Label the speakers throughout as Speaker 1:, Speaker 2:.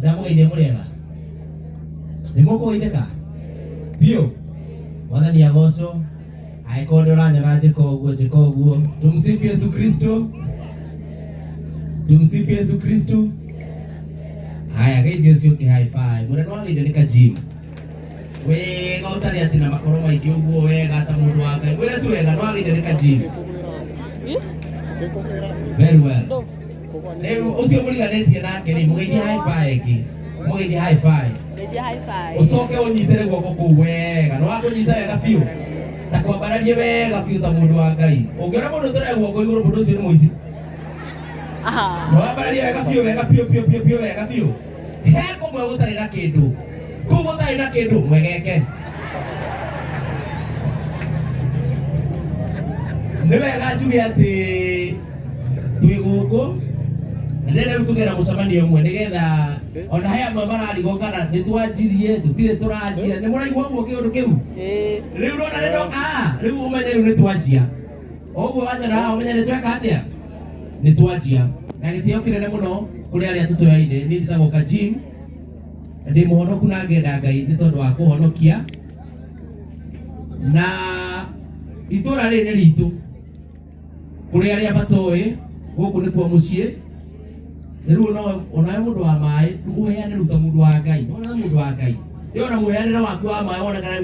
Speaker 1: Ndamũgeithia mũrĩega. Nĩ mũkũgeithĩka? Biũ. Mwathani agocwo. Angĩkorwo nĩ ũranyona njĩka ũguo njĩka ũguo. Tumsifu Yesu Kristo. Tumsifu Yesu Kristo. Haya, geithio ũcio ũngĩ high five. Mũrĩa nĩwageithio nĩ kajim. Wega ũtarĩ atĩ na makoro maingĩ ũguo wega ta mũndũ wa Ngai. Mwĩre tu wega nĩwageithio nĩ kajim. Very well. Rĩu ũcio mũriganĩtie nake rĩ, mũgeithie high five ĩngĩ. Mũgeithie high five.
Speaker 2: Geithia high five.
Speaker 1: Ũcoke ũnyitĩre guoko kũu wega. Nĩ wakũnyita wega biũ. Ta kwambararie wega biũ ta mũndũ wa Ngai. Ũngĩona mũndũ ũtarĩ guoko igũrũ mũndũ ũcio nĩ mũici.
Speaker 2: Aha.
Speaker 1: Nĩ wambararie wega biũ wega biũ biũ biũ biũ wega biũ. He kũmwe gũtarĩ na kĩndũ. Kũu gũtarĩ na kĩndũ mwegeke. Nĩ wega njuge atĩ twĩ gũkũ na ndĩrenda rĩu tũgĩe na mũcemanio ũmwe nĩgetha ona he amwe mararigwo kana nĩ twanjirie tũtirĩ tũranjia nĩ mũraigua ũguo kĩũndũ kĩu
Speaker 2: Ĩĩ.
Speaker 1: rĩu rona nĩ ndoka haha rĩu ũmenye rĩu nĩ twanjia ũguo wanyona haha ũmenye nĩ tweka atĩa nĩ twanjia na gĩtĩo kĩnene mũno kũrĩ arĩa tũtũyaine niĩ njĩtagwo Kajim na ndĩ mũhonoku na ngenda Ngai nĩ tondũ wa kũhonokia na itũra rĩrĩ nĩ ritũ kũrĩ arĩa matoĩ gũkũ nĩkuo mũciĩ rĩu no onawe mũndũ wa maĩ rĩu ũheane rĩu ta mũndũ wa Ngai nona mũndũ wa Ngai rĩu ona mũheanĩre waku wa maĩ wonekana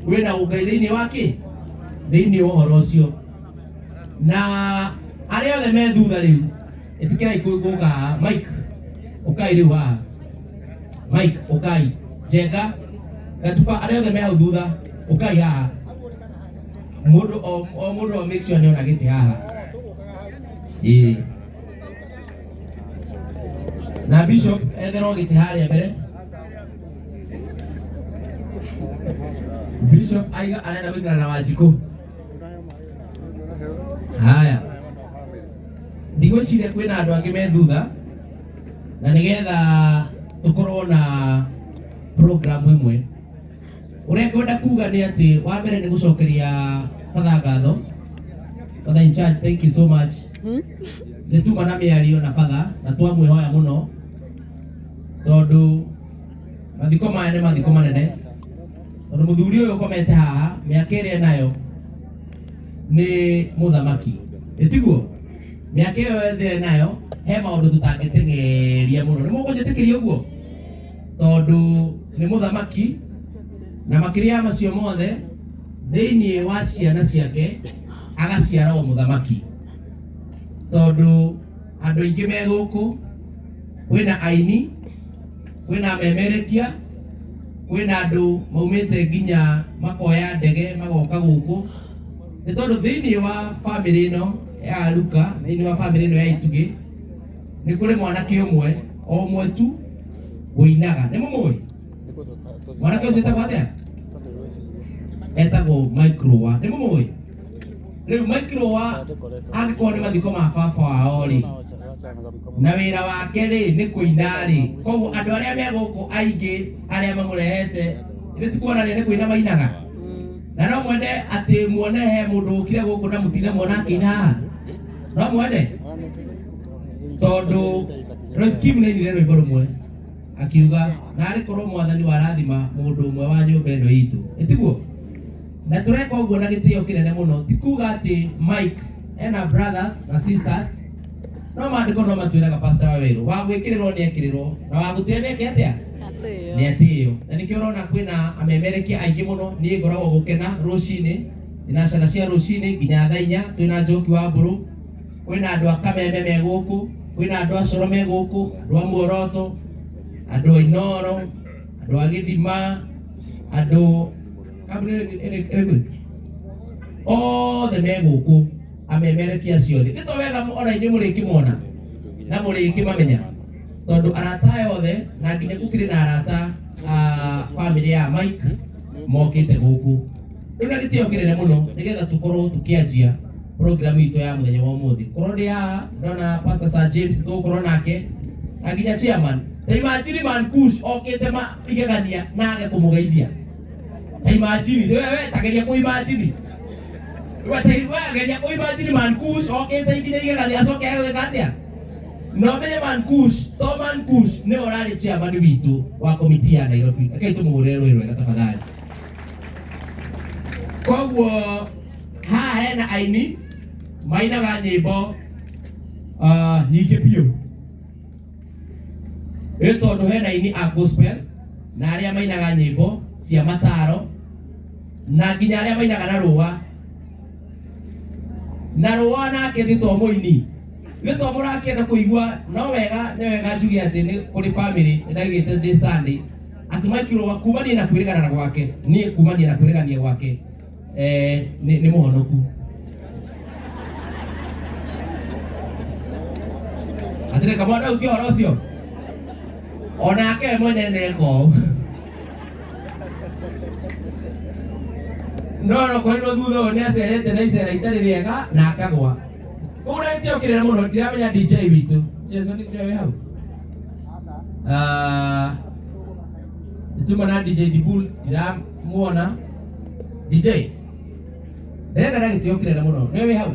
Speaker 1: wĩna ũngai thĩinĩ wa kĩ thĩinĩ wa ũhoro ũcio na arĩa othe me thutha rĩu ĩtĩkĩrai gũka haha Mike ũkai rĩu haha Mike ũkai Njenga Gatuba arĩa othe me hau thutha ũkai haha mũndũ o o mũndũ o make sure nĩona gĩtĩ haha ĩĩ na bishop etherwo gĩtĩ harĩa mbere bishop aiga arenda gũikara na Wanjikũ haya ndigwĩciria kwĩna andũ angĩ me thutha na nĩgetha tũkorwo na program ĩmwe ũrĩa ngwenda kuga nĩ atĩ wa mbere nĩ gũcokeria father ngatho father in charge thank you so much nĩ tuma na mĩario na father na twamwĩhoya mũno tondũ mathiko maya nĩ mathiko manene tondũ mũthuri ũyũ ũkomete haha mĩaka ĩrĩa enayo nĩ mũthamaki ĩtiguo mĩaka ĩyo yothe enayo he maũndũ tũtangĩteng'eria mũno nĩ mũkũnjĩtĩkĩria ũguo tondũ nĩ mũthamaki na makĩria ya macio mothe thĩinĩ wa ciana ciake agaciara o mũthamaki tondũ andũ aingĩ me gũkũ kwĩna aini kwĩna amemerekia kwĩna andũ maumĩte nginya makoya ndege magoka gũkũ nĩ tondũ thĩinĩ wa bamĩrĩ ĩno ya Luka thĩinĩ wa bamĩrĩ ĩno ya Itugĩ nĩ kũrĩ mwanake ũmwe o ũmwe tu ũinaga nĩ mũmũĩ mwanake ũcio etagwo atĩa etagwo Mike Roa nĩ mũmũĩ rĩu Mike Roa angĩkorwo nĩ mathiko ma baba wao rĩ na wĩra wake rĩ nĩ kũina rĩ koguo andũ arĩa me gũkũ aingĩ arĩa mamũrehete ithe ti kuonania nĩ kũina mainaga na no mwende atĩ muone he mũndũ ũkire gũkũ na mũtine muona akĩina haha no mwende tondũ Royce Kim nĩ ainire rwĩmbo rũmwe akiuga narĩ korwo mwathani warathima mũndũ ũmwe wa nyũmba ĩno itũ ĩtiguo na tũreka ũguo na gĩtĩo kĩnene mũno ti kuga atĩ Mike ena brothers na sisters no maandĩko no matwĩraga pastor wa werũ wa gwĩkĩrĩrwo nĩ ekĩrĩrwo na wa gũtĩa nĩ eke atĩa nĩ atĩo na nĩkĩo ũrona kwĩna amemerekia aingĩ mũno niĩ ngoragwo gũkena rũcinĩ thinacara cia rũcinĩ nginya thaa inya twĩna Njoki wa Mbũrũ kwĩna andũ a Kameme me gũkũ kwĩna andũ a Coro me gũkũ andũ a Muoroto andũ a Inoro andũ a Gĩthima andũ kambuni ĩrĩkũ othe me gũkũ amemerekia acio othe nĩ to wega ona inyuĩ mũrĩkĩmona na mũrĩkĩmamenya tondũ arata aya othe na nginya gũkĩrĩ na arata a bamĩrĩ ya Mike mokĩte gũkũ rĩu na gĩtĩo kĩnene mũno nĩgetha tũkorwo tũkĩanjia program itũ ya mũthenya wa ũmũthĩ korwo ndĩ haha ndona Pastor Sir James tũgũkorwo nake na nginya chairman ta imagine man Kush okĩte ma igegania na age kũmũgeithia ta imagine we we tageria kũ imagine we ta we geria kũ imagine man Kush okĩte nginya igegania acoke agwĩka atĩa no menye man Kush to man Chairman Kush nĩwe ũrarĩ chairman witũ wa komiti ya Nairobi. Rekei tũmũhũrĩre rũĩ rwega tafadhali. Koguo haha hena aini mainaga nyĩmbo nyingĩ biũ, nĩ tondũ hena aini a gospel na arĩa mainaga nyĩmbo cia mataro na nginya arĩa mainaga na rũa na rũa nake nĩ to mũini nĩ to mũrakĩenda kũigua. No wega nĩ wega njuge atĩ nĩ kũrĩ family nĩ ndaigĩte ndĩ Sunday atĩ Mike Rũa kumania na kwĩrĩgana gwake, niĩ kumania na kwĩrĩgania gwake, nĩ mũhonoku atĩrĩ kamwana uti ũhoro ũcio onake we mwenye nĩeka ũũ no rokorirwo thutha ũyũ nĩ acerete na icera itarĩ rĩega na akagwa. Koguo na gĩtĩo kĩnene mũno ndiramenya DJ witũ Jason nĩwe wĩ hau. Ah, nĩtuma na DJ Dibul ndiramuona. DJ ndĩrenda na gĩtĩo kĩnene mũno nĩwe wĩ hau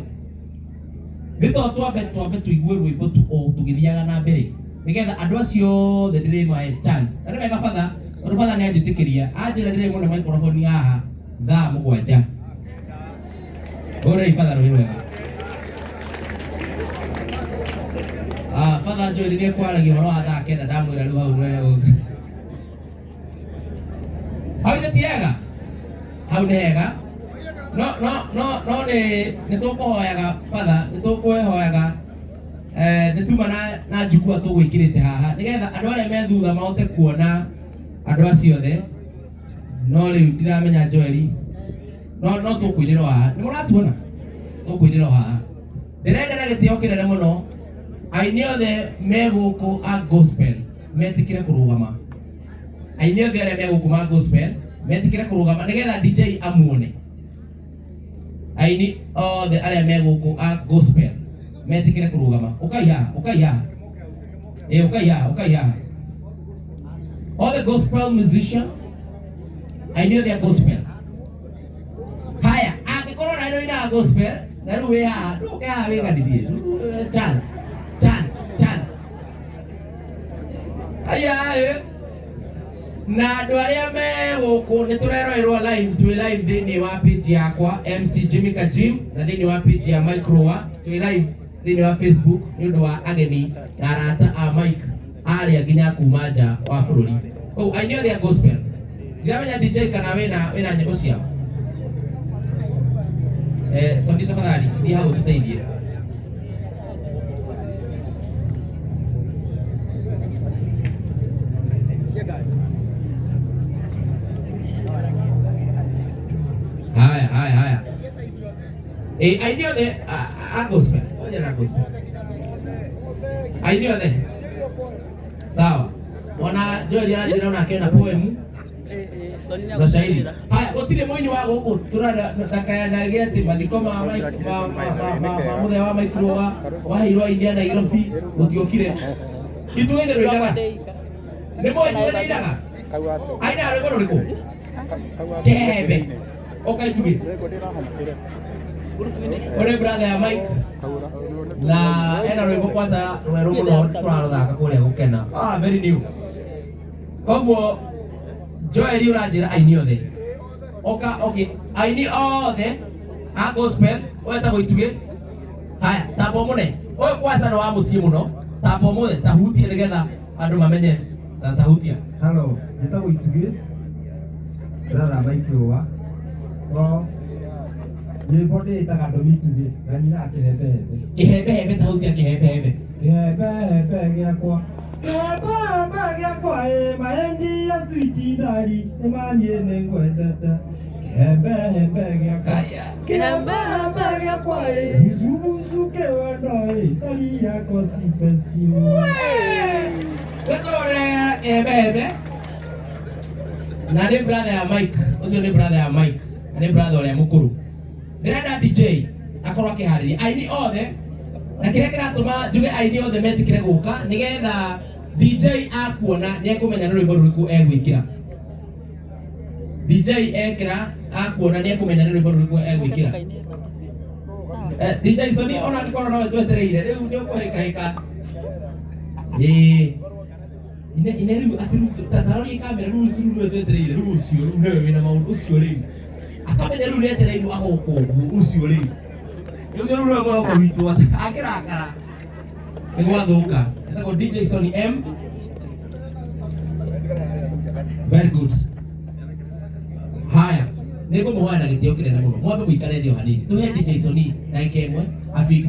Speaker 1: nĩ to twambe tũigue rwĩmbo tu o tũgĩthiaga na mbere nĩgetha andũ acio othe ndĩrĩmahe chance. Na nĩ wega batha tondũ batha nĩ anjĩtĩkĩria anjĩra ndĩrĩmũne microphone haha thaa 7. Ũrei batha rũĩ rwega. Ah, batha Joel nĩ ekwaragia ũhoro wa thaa 9 ndamwĩra rĩu hau nĩ hau nĩ ti hega, hau nĩ hega. No no no no nĩ tũkũhoyaga batha, nĩ tũkũhoyaga nĩ tuma na njukua tũgwĩkĩrĩte haha nĩgetha andũ arĩa me thutha mahote kuona andũ acio othe. No rĩu ndiramenya Joeli, no tũkũinĩra o haha, nĩ mũratuona tũkũinĩra o haha. Ndĩrenda na gĩtĩo kĩnene mũno aini othe me gũkũ a gospel metĩkĩre kũrũgama, aini othe arĩa me gũkũ ma gospel metĩkĩre kũrũgama nĩgetha DJ amuone. Aini othe arĩa me gũkũ a gospel metĩkĩre kũrũgama. Ũkai haha, ũkai haha, ĩ ũkai haha, ũkai haha. All the gospel musician, aini othe a gospel. Haya, angĩkorwo nawe nĩ ũinaga gospel na rĩu wĩ haha, ndũke haha wĩganithie. Chance, chance, chance. Aya ĩ na andũ arĩa me gũkũ nĩ tũreroerwo live, twĩ live thĩinĩ wa page yakwa MC Jimmy Kajim na thĩinĩ wa page ya Mike Rũa, twĩ live thĩinĩ wa Facebook nĩ ũndũ wa ageni na arata a Mike arĩa nginya kuma nja wa bũrũri. Koguo aini othe a gospel, ndiramenya DJ kana wĩna nyĩmbo ciao. Sondi tafadhali thiĩ hau ũtũteithie. Haya haya haya, aini othe a gospel, oja na gospel, aini othe sawa. Ona Joel aranjĩra onake ena poem na shairi. Haya, gũtirĩ mũini wa gũkũ ndakayanage atĩ mathiko ma Mike- ma ma ma ma ma mũthenya wa Mike Rũa waheirwo aini a Nairobi gũtiokire. Itugĩ rũinaga nĩ mũĩ itugĩ nĩinaga ainaga rwĩmbo rũrĩkũ? Kehembe ũka itugĩ ũrĩ brother ya Mike na ena rwĩmbo kwanza rwerũ mũno tũrarũthaka kũrĩa gũkena. Ah, very new. Koguo Joel ũranjĩra aini othe oka. Okay, aini othe a gospel wetagwo itugĩ. Haya, tamba mũne ũyũ kwanza nĩ wa mũciĩ mũno, tamba mũthe tahutie nĩgetha andũ mamenye ta tahutia.
Speaker 3: Hello, njĩtagwo Itugĩ, brother Mike Rũa. No nyĩmbo ndĩĩtaga Ndomi Itugĩ na nyinaga kĩhembehembe.
Speaker 1: Kĩhembehembe, tahutia kĩhembehembe.
Speaker 3: Kĩhembehembe gĩakwa, kĩhembehembe gĩakwa ĩ mahendi ya sweet ndari nĩ maniĩ nĩ ngwendete. Kĩhembehembe gĩakwa.
Speaker 1: Haya.
Speaker 3: Kĩhembehembe gĩakwa ĩ bucubucu kĩwendo ĩ ndari yakwa cipecio.
Speaker 1: Wetore kĩhembehembe na nĩ brother ya Mike ũcio, nĩ brother ya Mike na nĩ brother ũrĩa mũkũrũ. Ndĩrenda DJ akorwo akĩharĩria aini othe na kĩrĩa kĩratũma njuge aini othe metĩkĩre gũka nĩgetha DJ akuona nĩ ekũmenya nĩ rwĩmbo rũrĩkũ egwĩkĩra. DJ ekĩra akuona nĩ ekũmenya nĩ rwĩmbo rũrĩkũ egwĩkĩra. DJ Sony ona angĩkorwo nowe twetereire rĩu nĩ ũkũhĩkahĩka ĩĩ. Ine rĩu atĩ rĩu tarorie kamera rĩu rũciũ rĩu twetereire rĩu ũcio rĩu nĩwe wĩna maũndũ ũcio rĩu akamenya rĩu nĩetereirwo agoka ũguo ũcio rĩu ũcio rĩu nĩwe mwĩhoko witũ angĩrakara nĩ gwathũka. Etagwo DJ Sony M. Very good. Haya, nĩ ngũmũhoya na gĩtĩo kĩnene mũno mwambe mũikare thĩ o hanini tũhe DJ Sony ndagĩka ĩmwe afix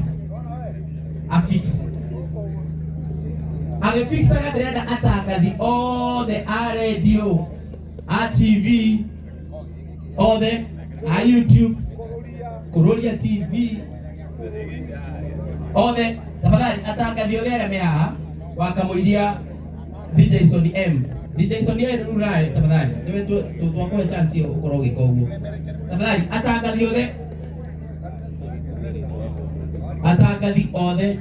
Speaker 1: afix agĩfixaga. Ndĩrenda atangathi othe a radio, a TV othe, a YouTube, Kururia TV othe, tafadhali atangathi othe arĩa me haha wakamũiria DJ Sony M. DJ Sony M rĩu nawe tafadhali nĩwe twakũhe chance ĩyo ũkorwo ũgĩka ũguo. Tafadhali atangathi othe, atangathi othe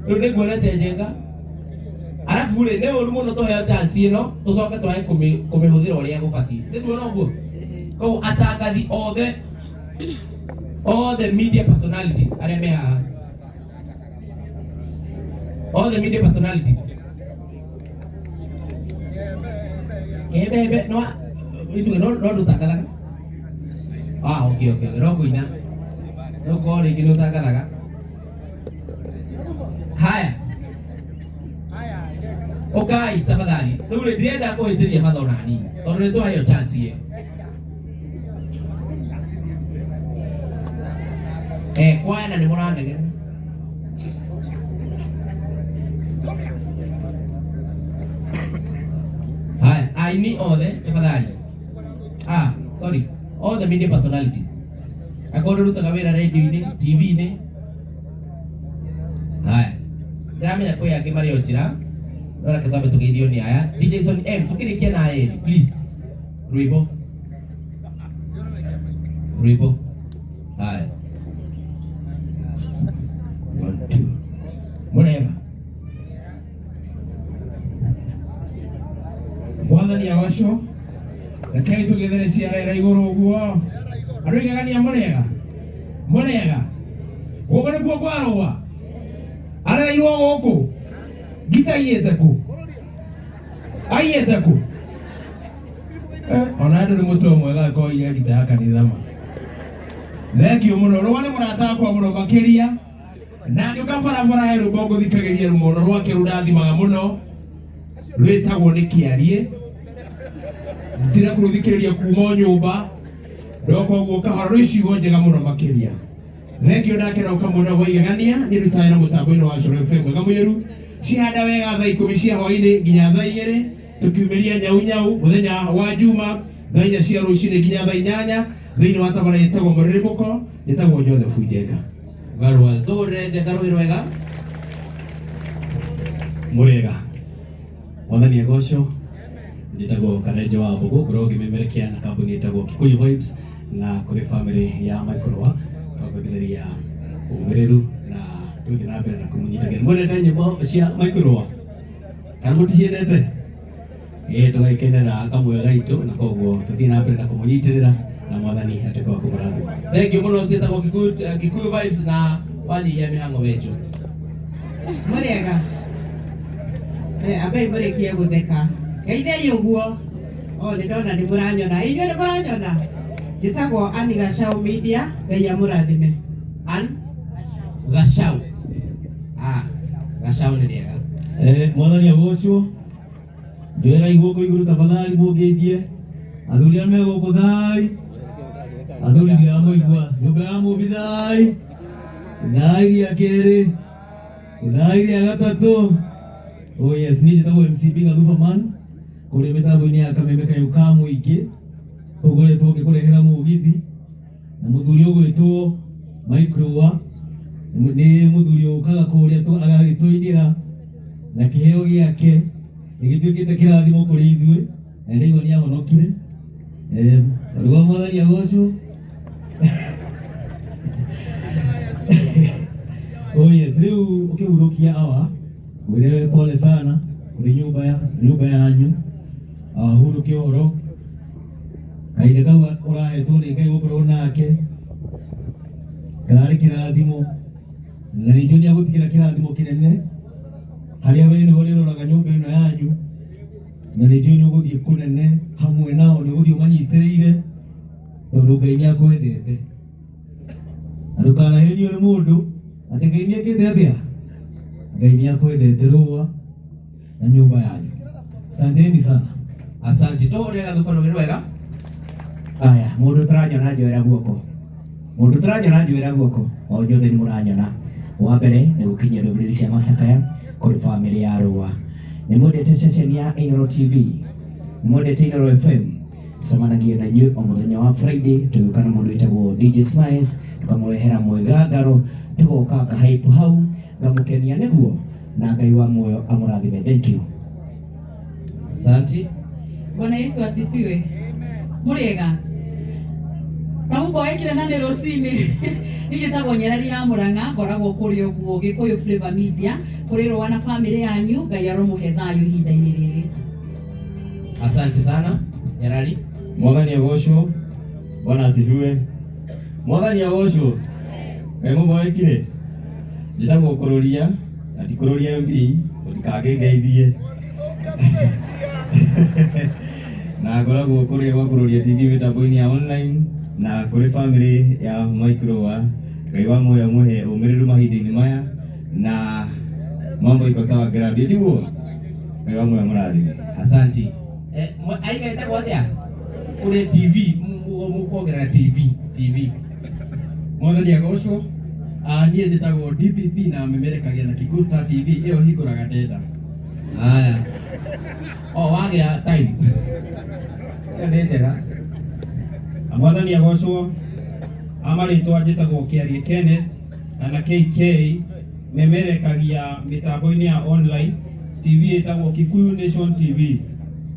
Speaker 1: rĩu nĩnguonete njenga arabu rĩ nĩ ũru mũno tũheo chance ĩno tũcoke twage kũmĩhũthĩra ũrĩa gũbatiĩ. Nĩ nduona ũguo. Koguo atangathi othe, all the media personalities arĩa me haha, all the media personalities, kehebehebe no ituge no no ndũtangathaga. Ah, okay, no kũina no korwo rĩngĩ nĩ ũtangathaga. Haya, ũkai tafadhali. Rĩu rĩ ndirenda kũhĩtĩria batha ona hanini tondũ nĩ twaheo chance ĩyo. Eh, kwaya na nĩ mũranegena. Haya, aini othe tafadhali. Ah, sorry, all the media personalities, akorwo ndũrutaga wĩra radio-inĩ, TV-inĩ. Haya, ndĩramenya kwĩ angĩ marĩ o njĩra, no reke twambe tũgeithio nĩ aya. DJ Son M, tũkĩrĩkia na eri please, rwĩmbo rwĩmbo. Haya, one two.
Speaker 4: Murega, mwathani agocwo. Rekei tũgĩthere ciarera igũrũ ũguo andũ igegania. Mũrega, mũrega, gũkũ nĩkuo kwarũa arereirwo gũkũ ngita aiyĩte kũ, aiyĩte kũ? Eh, ona ndũrĩ mũtwe mwega angĩkorwo oire ngita ya kanitha ma. Thank you mũno. Rũa nĩ mũrata wakwa mũno makĩria na ngĩũka barabara he rwĩmbo ngũthikagĩria rũmono rwake rũndathimaga mũno rwĩtagwo nĩ kĩarie ndira kũrũthikĩrĩria kuma o nyũmba ndoka ũguo kahora rwĩ ciugo njega mũno makĩria. Thank you. Ndakena ũkamwona waigegania nĩ rutaĩ na mũtambo-inĩ wa Coro FM mwega mũyũru cihanda wega thaa 10 cia hwaĩ-inĩ nginya thaa 2 tukiumĩria nyau nyau mũthenya wa Juma thaa 4 cia rũcinĩ nginya thaa 8 thĩinĩ wa tabara ĩtagwo mũrĩrĩmbũko. Ĩtagwo Joseph Njenga.
Speaker 1: Very well, tũhũrĩre njenga rũĩ rwega.
Speaker 5: Mũrĩega, mwathani agocwo. Njĩtagwo Karenjo wa Mbũgũ, ngoragwo ngĩmemerekia na kambuni ĩtagwo Kikuyu Vibes na kũrĩ family ya Michael twakwendereria ũmĩrĩru na tũthiĩ na mbere na kũmũnyitagĩra. Mwendete nyĩmbo cia Michael kana mũticiendete? Ĩĩ, tũgagĩkenera kamwe gaitũ na koguo tũthiĩ na mbere na kũmũnyitĩrĩra na mwathani atuĩke wa kũmũrathima.
Speaker 1: Thank you mũno. Ciĩtagwo Kikuyu, Kikuyu Vibes na wanyihia mĩhang'o wenju.
Speaker 6: Mũrĩega. Eh, ambai mũrĩkie gũtheka geithei ũguo. O nĩ ndona nĩ mũranyona, inyuĩ nĩ mũranyona. Njĩtagwo Ann Gacau Media. Ngai amũrathime.
Speaker 1: Ann Gacau. Ah, Gacau nĩ rĩega.
Speaker 5: Eh, mwathani agocwo. Njoera guoko igũrũ tafadhali mũngeithie athuri arĩa me gũkũ. Thai athuri, ndiramũigua. Nyũmba ya mũmbi thai, thai rĩa kerĩ, thai rĩa gatatũ. Oh yes, niĩ njĩtagwo MC Big Thubaman kũrĩa mĩtambo-inĩ ya kameme kayũ ka mũingĩ ũgoretwo ngĩkũrehera mũgithi na mũthuri ũgwĩtwo Microwa nĩ mũthuri ũkaga kũrĩa agagĩtũinĩra na kĩheo gĩake nĩ gĩtuĩkĩte kĩrathimo kũrĩ ithuĩ na ndaigua nĩ ahonokire. Eh, rĩu mwathani agocwo. Oh yes, rĩu ũkĩhurũkia awa ngwĩre pole sana kũrĩ nyũmba ya nyũmba yanyu, ahurũke ũhoro kahinda kau ũrahetwo nĩ Ngai gũkorwo nake kararĩ kĩrathimo na nĩ njũĩ nĩ agũtigĩra kĩrathimo kĩnene harĩa we nĩwe ũrĩroraga nyũmba ĩno yanyu. Na nĩ njũĩ nĩ ũgũthiĩ kũnene hamwe nao, nĩ ũgũthiĩ ũmanyitĩrĩire tondũ Ngai nĩ akwendete. Na ndũkanahenio nĩ mũndũ atĩ Ngai nĩ ekĩte atĩa? Ngai nĩ akwendete Rũa na nyũmba yanyu. Asanteni sana.
Speaker 1: Asante. Tũhũrĩre gathuba rũgĩ rwega.
Speaker 7: Aya, mundu utaranyona njoera guoko. Mundu utaranyona njoera guoko. O inyuothe nĩ mũranyona. Wa mbere nĩ gũkinyia ndũmĩrĩri cia macakaya kũrĩ bamĩrĩ ya Rũa. Nĩ mwendete ceceni ya Inooro TV, nĩ mwendete Inooro FM. Tucemanagia na inyuĩ o mũthenya wa Friday tũgĩũka na mũndũ wĩtagwo DJ Smiles, tũkamũrehera mwĩgangaro, tũgoka ngahype hau ngamũkenia nĩguo, na Ngai wa muoyo amũrathime. Thank you.
Speaker 1: Asante.
Speaker 8: Bwana Yesu asifiwe. Muriega. Kamũmboekire na nĩ rũcinĩ. Niĩ njĩtagwo Nyereri ya Mũrang'a, ngoragwo kũrĩa ũguo Gĩkũyũ Flavor Media, kũrĩ Rũa na bamĩrĩ yanyu, Ngai aromũhe thayũ ihinda-inĩ rĩrĩ.
Speaker 1: Asante sana Nyarari.
Speaker 9: Mwathani agocwo. Bwana asifiwe. Mwathani agocwo. Ngai mũmboekire. Njĩtagwo Kũrũria na ti Kũrũria MB, mũtikangĩngeithie. Na ngoragwo kũrĩa gwa Kũrũria TV mĩtambo-inĩ ya online na kũrĩ family ya Mike Rũa. Ngai wa muoyo amũhe ũmĩrĩru mahinda-inĩ maya na mambo iko sawa ground. Tiguo? Ngai wa muoyo amũrathime.
Speaker 1: Asante. Aiga ĩtagwo atĩa? Kũrĩ TV, mũkuongerera TV, TV.
Speaker 3: Mwathani agocwo. Niĩ njĩtagwo DPP na memerekagia na Kikuyu Star TV ĩyo hingũraga ndenda.
Speaker 1: Haya. O wagĩa time. Ĩyo nĩ njega.
Speaker 10: Mwathani agocwo. Amarĩtwa njĩtagwo Kĩarie Kenneth kana KK, memerekagia mĩtambo-inĩ ya online TV ĩtagwo Kikuyu Nation TV.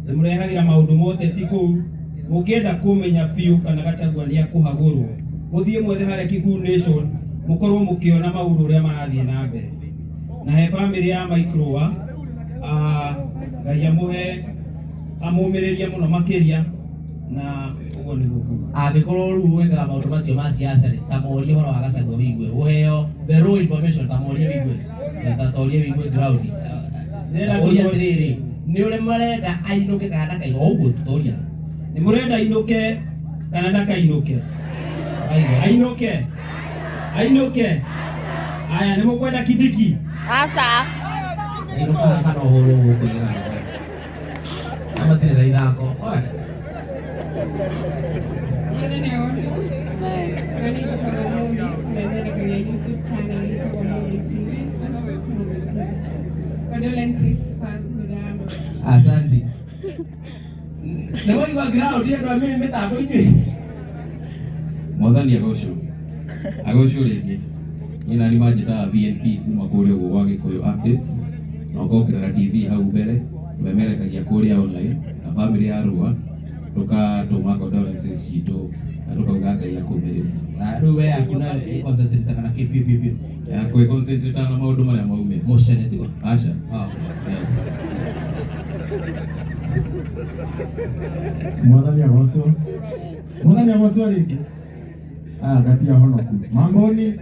Speaker 10: Ndĩmũrehagĩra maũndũ mothe ti kũu. Mũngĩenda kũmenya biũ kana Gachagua nĩ akũhagũrwo, mũthiĩ mwethe harĩa Kikuyu Nation, mũkorwo mũkĩona maũndũ ũrĩa marathiĩ na mbere. Na he bamĩrĩ ya Mike Rũa, Ngai amũhe amũmĩrĩrie mũno makĩria, na ũguo nĩguo nguga.
Speaker 1: Angĩkorwo rĩu wĩkaga maũndũ macio ma siasa rĩ, ta morie ũhoro wa Gachagua wĩigue, ũheo the raw information, ta morie wĩigue, ta torie wĩigue ground.
Speaker 10: Ndĩrenda
Speaker 1: Ũria
Speaker 10: kũigua-
Speaker 1: atĩrĩrĩ, nĩ ũrĩa marenda ainũke kana ndakainũke, o ũguo tũtoria.
Speaker 10: Nĩ mũrenda ainũke kana ndakainũke? Ainũke. Ainũke. Aya, nĩ mũkwenda Kindiki?
Speaker 2: Aca.
Speaker 1: Ainũkaga kana ũhũrwo gũkũ igana. Na matirĩ na ithako. Oe.
Speaker 11: Mwathani agocwo. Nani njĩtagwo Maurice, memerekagia YouTube channel ĩtagwo Maurice TV, Facebook Maurice TV. Condolences family.
Speaker 1: Asante. Nĩ waigua ground andũ a mĩtambo inyuĩ?
Speaker 12: Mwathani agocwo. Agocwo rĩngĩ. Niĩ nani manjĩtaga VNP kuma kũrĩa ũguo gwa Gĩkũyũ Updates na ũkongerera TV hau mbere tũmemerekagia kũrĩa online na family ya Rũa tũkatũma condolences citũ na tũkauga Ngai akũmĩrĩrie.
Speaker 1: Na rĩu we yaku nayo ĩconcentrate na kĩ biũ biũ biũ?
Speaker 12: Yakwa ĩconcentrate na maũndũ marĩa maumĩra.
Speaker 1: Mũcene tiguo?
Speaker 12: Aca.
Speaker 1: Oh.
Speaker 12: Yes.
Speaker 13: Mwathani agocwo. Mwathani agocwo rĩngĩ. Aya gatia honoku. Mamboni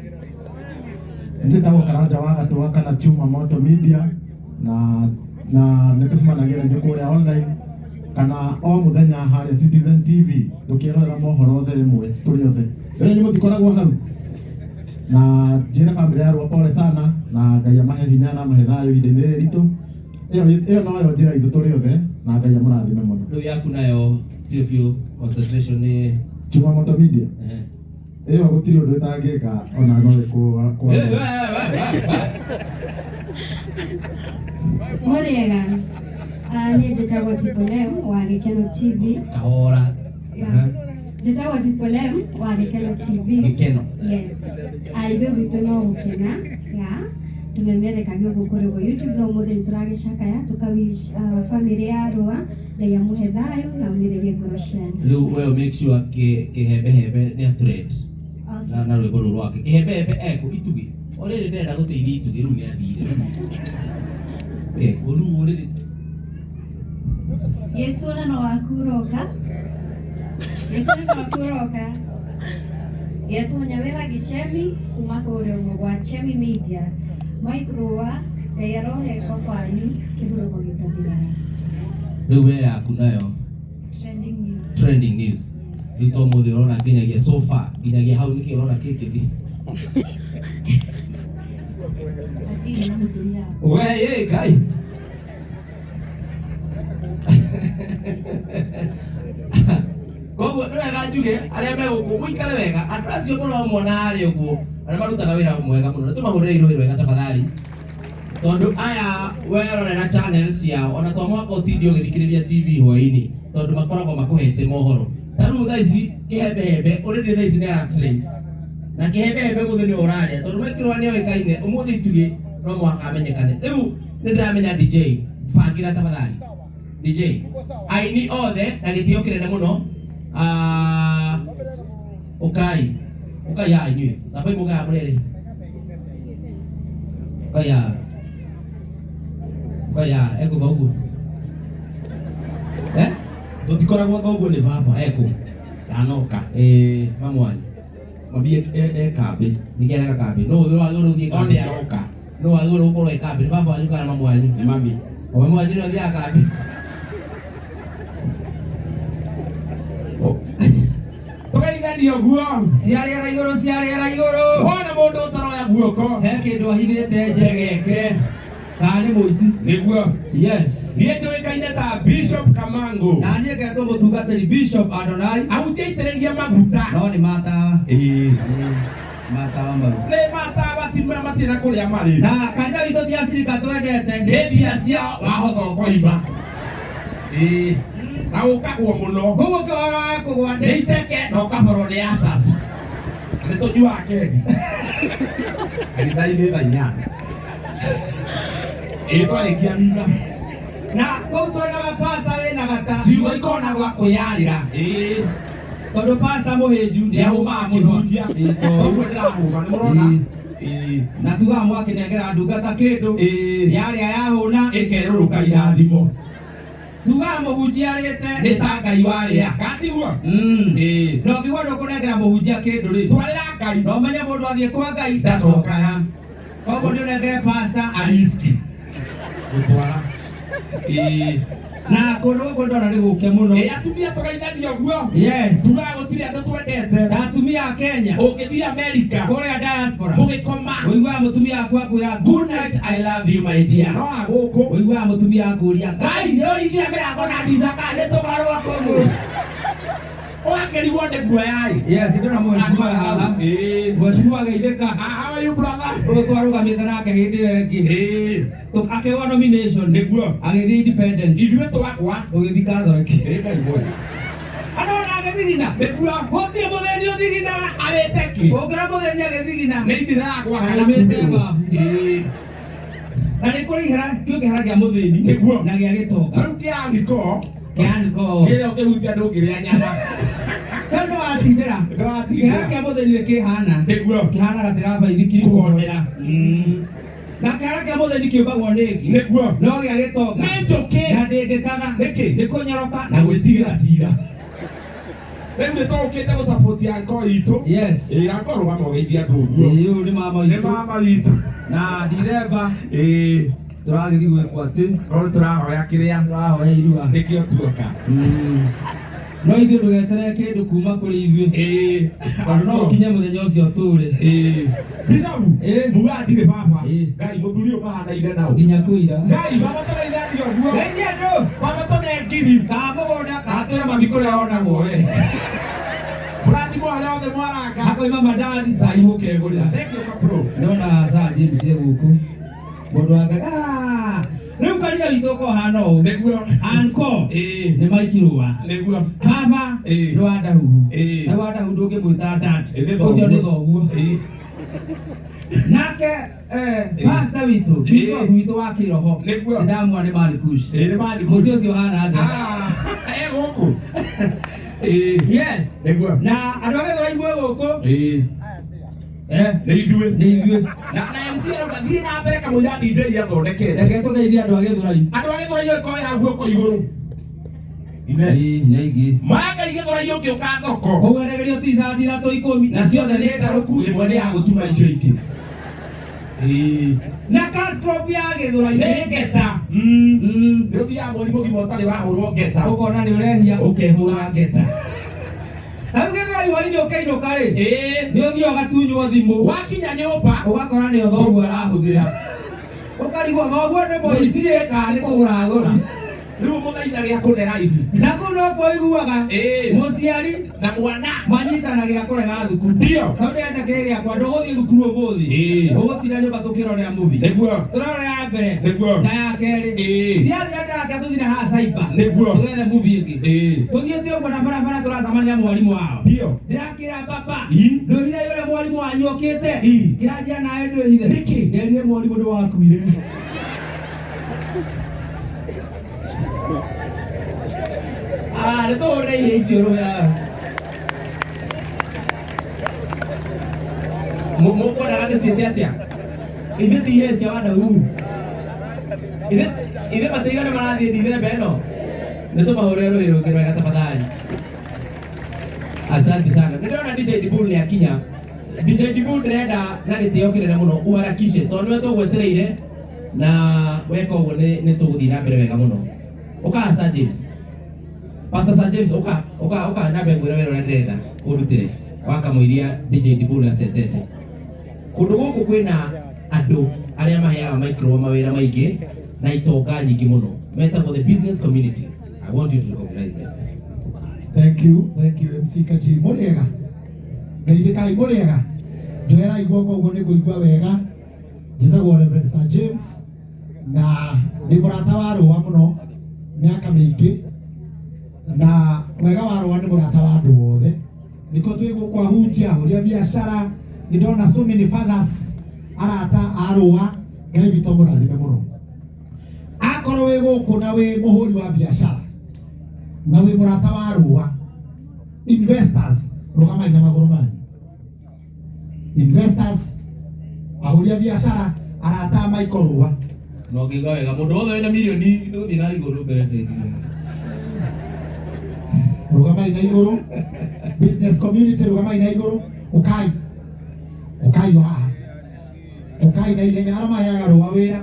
Speaker 13: njĩtagwo Karanja wa Gatũa kana Chuma Moto Media na nĩ tũcemanagia na inyuĩ kũrĩa online kana o mũthenya harĩa Citizen TV tũkĩrorera mohoro othe ĩmwe tũrĩ othe. Rĩu inyuĩ mũtikoragwo hau. Na njĩre bamĩrĩ ya Rũa pole sana na Ngai amahe hinya na amahe thayũ ihinda-inĩ rĩrĩ ritũ. Ĩyo noyo njĩra itũ tũrĩ othe na Ngai amũrathime mũno.
Speaker 1: Rĩu yaku nayo biũ biũ concentration nĩ
Speaker 13: Chuma Moto Media. Ĩyo gũtirĩ ũndũ ĩtangĩka ona no ĩkũ kwa.
Speaker 14: Mũrĩega. Niĩ njĩtagwo Tipolem wa Gĩkeno TV.
Speaker 1: Kahora.
Speaker 14: Yeah. Njĩtagwo Tipolem wa Gĩkeno TV.
Speaker 1: Gĩkeno.
Speaker 14: Yes. Ithuĩ gwitũ no gũkena ya tũmemerekagia ũguo kũrĩ ũguo YouTube no ũmũthĩ nĩ tũragĩcakaya tũkawish family ya Rũa Ngai amũhe thayũ na omĩrĩrie ngoro cianyu.
Speaker 1: Rĩu we make sure kĩhembehembe nĩ atrend na rwĩmbo rũu rwake. Kĩhembehembe ekũ itugĩ. O rĩrĩ ndĩrenda gũteithia itugĩ rĩu nĩ athire. Ekũ rĩu rĩrĩ.
Speaker 14: Yesu ona no waku ũroka. Yesu ona no waku ũroka. Getwo Nyawĩra Gĩchemi kuma kũrĩa ũguo gwa Chemi Media. Mike Rũa, Ngai arohe kwanyu kĩhurũko gĩtathiraga.
Speaker 1: Rĩu we yaku nayo
Speaker 14: Trending news.
Speaker 1: Trending news. Rĩu to mũthĩ ũrona nginyagia so far nginyagia hau nĩkĩ ũrona kĩngĩthiĩ?
Speaker 14: Hatirĩ na mũtumia.
Speaker 1: We ye Ngai. Koguo nĩ wega njuge arĩa me gũkũ mũikare wega, andũ acio mũno mona harĩa ũguo arĩa marutaga wĩra mwega mũno, nĩ tũmahũrĩre irũĩ rwega tafadhali, tondũ aya werorera channel ciao ona to mwaka ũtinde ũgĩthikĩrĩria TV hwaĩ-inĩ, tondũ makoragwo makũhete mohoro. Ta rĩu thaa ici kĩhembehembe already thaa ici nĩ aratrain na kĩhembehembe mũthĩ nĩ ũrarĩa, tondũ maikĩrwa nĩ oĩkaine ũmũthĩ itugĩ no mũhaka amenyekane. Rĩu nĩ ndĩramenya DJ bangĩra tafadhali DJ aini othe na gĩtĩo kĩnene mũno. Ũkai ũkai haha inyuĩ tambai mũkaga mũrĩrĩ ũkai haha ũkai haha ekũ thoguo eh
Speaker 4: Tũtikoragwo thoguo nĩ baba.
Speaker 1: Ekũ
Speaker 4: ndanoka.
Speaker 1: Ĩĩ mamu wanyu
Speaker 4: mami e kambĩ.
Speaker 1: Nĩkĩ areka kambĩ? Nũ wagĩrĩirwo gũthiĩ
Speaker 4: No
Speaker 1: kambĩ?
Speaker 4: nĩ aroka.
Speaker 1: Nũ wagĩrĩirwo gũkorwo e kambĩ, nĩ baba wanyu kana mamu wanyu?
Speaker 4: Nĩ mami.
Speaker 1: O mamu wanyu nĩwe ũthiaga kambĩ?
Speaker 4: Tũgeithanie ũguo.
Speaker 7: Cia rĩera igũrũ, cia rĩera igũrũ.
Speaker 4: Wona mũndũ ũtaroya guoko
Speaker 7: he kĩndũ ahithĩte
Speaker 4: njegeke
Speaker 7: kana nĩ mũici.
Speaker 4: Nĩguo.
Speaker 7: Yes.
Speaker 4: Niĩ njũĩkaine ta Bishop Kamango.
Speaker 7: Na niĩ ngetwo mũtungatĩri Bishop Adonai.
Speaker 4: Ahunjia aitĩrĩrie maguta.
Speaker 7: No nĩ matawa.
Speaker 4: Ĩĩ.
Speaker 7: Matawa mau.
Speaker 4: Nĩ matawa ti matirĩ na kũrĩa marĩ.
Speaker 7: Na kanitha witũ ti acirika twendete.
Speaker 4: Nĩ mbia cia wahotha ũkoima. Ĩĩ. Na ũkagwo mũno.
Speaker 7: Koguo kĩhoro wa kũgwa
Speaker 4: nĩ iteke na ũkaborwo nĩ asas. Na nĩ tũnyuaga keki. Kanitha-inĩ thaa 8. Ĩĩ twarĩkia mitha.
Speaker 7: Na kũu twendaga pasta wĩna gata.
Speaker 4: Ciugo ikona gwa kwĩyarĩra. Ĩĩ.
Speaker 7: Tondũ pasta mũhĩnju
Speaker 4: nĩ ahũmaga akĩhunjia. Koguo ndĩrahũma nĩ mũrona. Ĩĩ.
Speaker 7: Na tugaga mwakĩnengera ndungata kĩndũ.
Speaker 4: Ĩĩ.
Speaker 7: Yarĩa yahũna.
Speaker 4: Ĩkerũrũka irathimo.
Speaker 7: Tugaga mũhunjia arĩte
Speaker 4: nĩ ta Ngai warĩa. Katiguo? Ĩĩ.
Speaker 7: Na ũngĩigua ndũkũnengera mũhunjia kĩndũ rĩ,
Speaker 4: twarĩra Ngai.
Speaker 7: Na ũmenye mũndũ athiĩ kwa Ngai
Speaker 4: ndacokaga.
Speaker 7: Koguo nĩ ũnengere pasta
Speaker 4: ariski gũtwara. Ĩĩ.
Speaker 7: Na kũndũ gũkũ ndona nĩ gũke mũno.
Speaker 4: Ĩĩ atumia tũgeithanie ũguo.
Speaker 7: Yes.
Speaker 4: Tugaga gũtirĩ andũ twendete.
Speaker 7: Ta atumia a Kenya.
Speaker 4: Ũngĩthiĩ Amerika.
Speaker 7: Kũrĩa diaspora.
Speaker 4: Mũgĩkoma.
Speaker 7: Ũiguaga mũtumia waku akwĩra
Speaker 4: good night I love you my dear. No agũkũ.
Speaker 7: Ũiguaga mũtumia akũria
Speaker 4: Ngai no ikia mĩrango na ndica kana nĩ tũgarũa kũmũ. Ũgakĩrigwo nĩ guoya-ĩ.
Speaker 7: Yes, ndona mheshimiwa haha.
Speaker 4: Ĩĩ.
Speaker 7: Mheshimiwa geithĩka.
Speaker 4: How are you brother?
Speaker 7: Ũyũ twarũgamĩte nake hĩndĩ ĩyo ĩngĩ.
Speaker 4: Ĩĩ.
Speaker 7: Akĩgwa nomination.
Speaker 4: Nĩguo.
Speaker 7: Agĩthiĩ independent.
Speaker 4: Ithuĩ twagwa.
Speaker 7: Tũgĩthiĩ Catholic.
Speaker 4: Ĩĩ Ngai mwega.
Speaker 7: Andũ ona agĩthigina.
Speaker 4: Nĩguo.
Speaker 7: Gũtirĩ mũthĩni ũthiginaga.
Speaker 4: Arĩte kĩ?
Speaker 7: Ũngĩra mũthĩni agĩthigina.
Speaker 4: Nĩ indira gwaka na
Speaker 7: Aimĩte
Speaker 4: kumĩrwo.
Speaker 7: babu.
Speaker 4: Ĩĩ.
Speaker 7: Na nĩ kũrĩ ihera kĩu kĩhera kĩa mũthĩni.
Speaker 4: Nĩguo.
Speaker 7: Na gĩa gĩtonga.
Speaker 4: Rĩu kĩaniko.
Speaker 7: Kĩaniko.
Speaker 4: Kĩrĩa ũkĩhutia ndũngĩrĩa nyama.
Speaker 7: Kau nĩwatindĩra.
Speaker 4: Nĩwatindĩra.
Speaker 7: Kĩhera kĩa mũthĩni nĩ kĩhana.
Speaker 4: Nĩguo.
Speaker 7: Kĩhana gatĩ ga baithikiri
Speaker 4: Kũhonera.
Speaker 7: Na kĩhera kĩa mũthĩni kĩũmbagwo nĩ ngi.
Speaker 4: Nĩguo.
Speaker 7: No gĩa gĩtonga.
Speaker 4: Nĩ njũkĩ.
Speaker 7: Na ndĩngĩtatha.
Speaker 4: Nĩkĩ?
Speaker 7: Nĩ kũnyoroka
Speaker 4: Na gwĩtigĩra cira. Rĩu nĩ tũũkĩte gũsupport anko itũ.
Speaker 7: Yes.
Speaker 4: Ĩĩ anko rũgama ũgeithie andũ ũguo.
Speaker 7: Ĩĩ ũyũ nĩ mama
Speaker 4: Nĩ
Speaker 7: witũ.
Speaker 4: mama witũ.
Speaker 7: Na ndiremba.
Speaker 4: Ĩĩ.
Speaker 7: Tũragĩthiĩ gwĩkwo atĩ.
Speaker 4: No tũrahoya kĩrĩa.
Speaker 7: Tũrahoya irua.
Speaker 4: Nĩkĩo tuoka.
Speaker 7: No ithuĩ ndũgeterere kĩndũ kuma kũrĩ ithuĩ.
Speaker 4: Ĩĩ.
Speaker 7: Tondũ no ũkinye mũthenya ũcio tũrĩ.
Speaker 4: Ĩĩ. Bishop.
Speaker 7: Ĩĩ.
Speaker 4: Mugaga ndirĩ baba.
Speaker 7: Ĩĩ.
Speaker 4: Ngai mũthuri ũyũ mahanaine nao.
Speaker 7: Nginya kũira.
Speaker 4: Ngai baba tũgeithanie ũguo.
Speaker 7: Geithia andũ.
Speaker 4: Baba tũne ngiri.
Speaker 7: Ka mũgũnda.
Speaker 4: Atwĩra mami kũrĩa onagwo we. Mũrathimwo arĩa othe mwaranga.
Speaker 7: Akoima mandathi.
Speaker 4: Cai mũkegũrĩra. Thank you Kapro.
Speaker 7: Ndona Sir James e gũkũ. Mũndũ wa Ngai. Ah! Rĩu kanitha witũ ũkoragwo ũhana ũũ.
Speaker 4: Nĩguo.
Speaker 7: Anko.
Speaker 4: Ĩĩ.
Speaker 7: Nĩ Mike Rũa.
Speaker 4: Nĩguo.
Speaker 7: Baba.
Speaker 4: Ĩĩ.
Speaker 7: Nĩ wa Ndahuhu.
Speaker 4: Ĩĩ.
Speaker 7: Na wa Ndahuhu ndũngĩmwĩta dad.
Speaker 4: Ĩ, nĩ thoguo.
Speaker 7: Ũcio nĩ thoguo.
Speaker 4: Ĩĩ.
Speaker 7: Nake pastor witũ,
Speaker 4: Ĩĩ.
Speaker 7: bishop witũ wa kĩroho.
Speaker 4: Nĩguo.
Speaker 7: Nĩndamwona nĩ Marikush.
Speaker 4: Ĩĩ nĩ Marikush.
Speaker 7: Mũciĩ ũcio ũhana atĩa?
Speaker 4: Ah, e gũkũ. Ĩĩ.
Speaker 7: Yes.
Speaker 4: Nĩguo.
Speaker 7: Na andũ a Gĩthũrai mwĩ gũkũ.
Speaker 4: Ĩĩ. Nĩ ithuĩ.
Speaker 7: Nĩ ithuĩ.
Speaker 4: Na MC arauga thiĩ na mbere kamũira DJ athondekete.
Speaker 7: Reke tũgeithie andũ a Gĩthũrai.
Speaker 4: Andũ a Gĩthũrai ũngĩkorwo wĩ hau guoko igũrũ. Ine.
Speaker 7: Ĩĩ, nĩ aingĩ.
Speaker 4: Maya Gĩthũrai ũngĩũka thoko.
Speaker 7: Ũguo endagerio t-shirt ithatũ ikũmi.
Speaker 4: Na ciothe nĩ ndarũku, ĩmwe nĩ ya gũtuma icio ingĩ. Na cash crop ya Gĩthũrai nĩ ngeta. Nĩ ũthiaga mweri mũgima ũtarĩ wahũrwo ngeta. Ũkona nĩ ũrehia ũkehũra ngeta. Na rĩu Gĩthũrai hwainĩ ũkĩinũka rĩ, nĩ ũthiaga ũgatunywo thimũ. Wakinya nyũmba ũgakora nĩ thoguo arahũthĩra. Ũkarigwo thoguo nĩ mũici kana nĩ kũgũra agũra. Rĩu mũthaitha gĩa kũne raithi. Na kũu nokuo ũiguaga mũciari na mwana manyitanagĩra kũrega thukuru. Ndio. Tondũ ndĩrenda kĩrĩ gĩakwa ndũgũthiĩ thukuru ũmũthĩ. Ũgũtinda nyũmba tũkĩrorera movie. Nĩguo. Tũrarora ya mbere. Nĩguo. Na ya kerĩ. Ciathira ndĩrake tũthiĩ na haha cyber. Nĩguo. Tũgethe movie ĩngĩ. Tũthiĩte ũguo na barabara tũracemania na mwarimũ wao. Ndio. Ndĩrakĩra baba. Ndwĩhithe ũrĩa mwarimũ wanyu okĩte. Kĩranjia nawe ndwĩhithe. Nĩkĩ? Nderire mwarimũ nĩwakuire.
Speaker 1: Ah, nĩ tũhũrĩre ihe icio rũya. Mũkwendaga ndĩciĩte atĩa? Ithuĩ ti ihe cia wanau. Ithuĩ matiigana marathiĩ Dithemba ĩno. Nĩ tũmahũrĩre rũhĩ rũngĩ rwega tafadhali. Asante sana. Nĩ ndĩrona DJ Dibul nĩ akinya. DJ Dibul ndĩrenda na gĩtĩo kĩnene mũno uharakishe tondũ nĩwe tũgwetereire na weka ũguo nĩ tũgũthiĩ na mbere wega mũno. Ũka Sir James. Pastor Sir James ũka ũka ũka nyambe ngwĩre wĩra ũrĩa ndĩrenda ũndutĩre wa kamũiria DJ Dibul acetete. Kũndũ gũkũ kwĩna andũ arĩa maheaga micro mawĩra maingĩ na itonga nyingĩ mũno metagwo the business community. I want you to recognize them.
Speaker 13: Thank you, thank you MC Kachi. Mũrĩega. Ngeithĩkai mũrĩega. Njoerai guoko ũguo nĩ ngũigua wega. Njĩtagwo Reverend Sir James na ndĩ mũrata wa Rũa mũno mĩaka mĩingĩ na wega wa Rũa nĩ mũrata wa andũ othe. Nĩkĩo twĩ gũkũ ahunjia, ahũri a biacara, nĩ ndona so many fathers arata a Rũa. Ngai witũ amũrathime mũno. Akorwo wĩ gũkũ na wĩ mũhũri wa biacara na wĩ mũrata wa Rũa, investors rũgamai na magũrũ manyu. Investors, ahũri a biacara, arata a Michael Rũa.
Speaker 1: Na ũngĩigua wega mũndũ wothe wĩna mirioni nĩ gũthiĩ na igũrũ mbere bengi.
Speaker 13: Rũgamai na igũrũ. Business community rũgamai na igũrũ. Ũkai. Ũkai o haha. Ũkai na ihenya arĩa maheaga Rũa wĩra.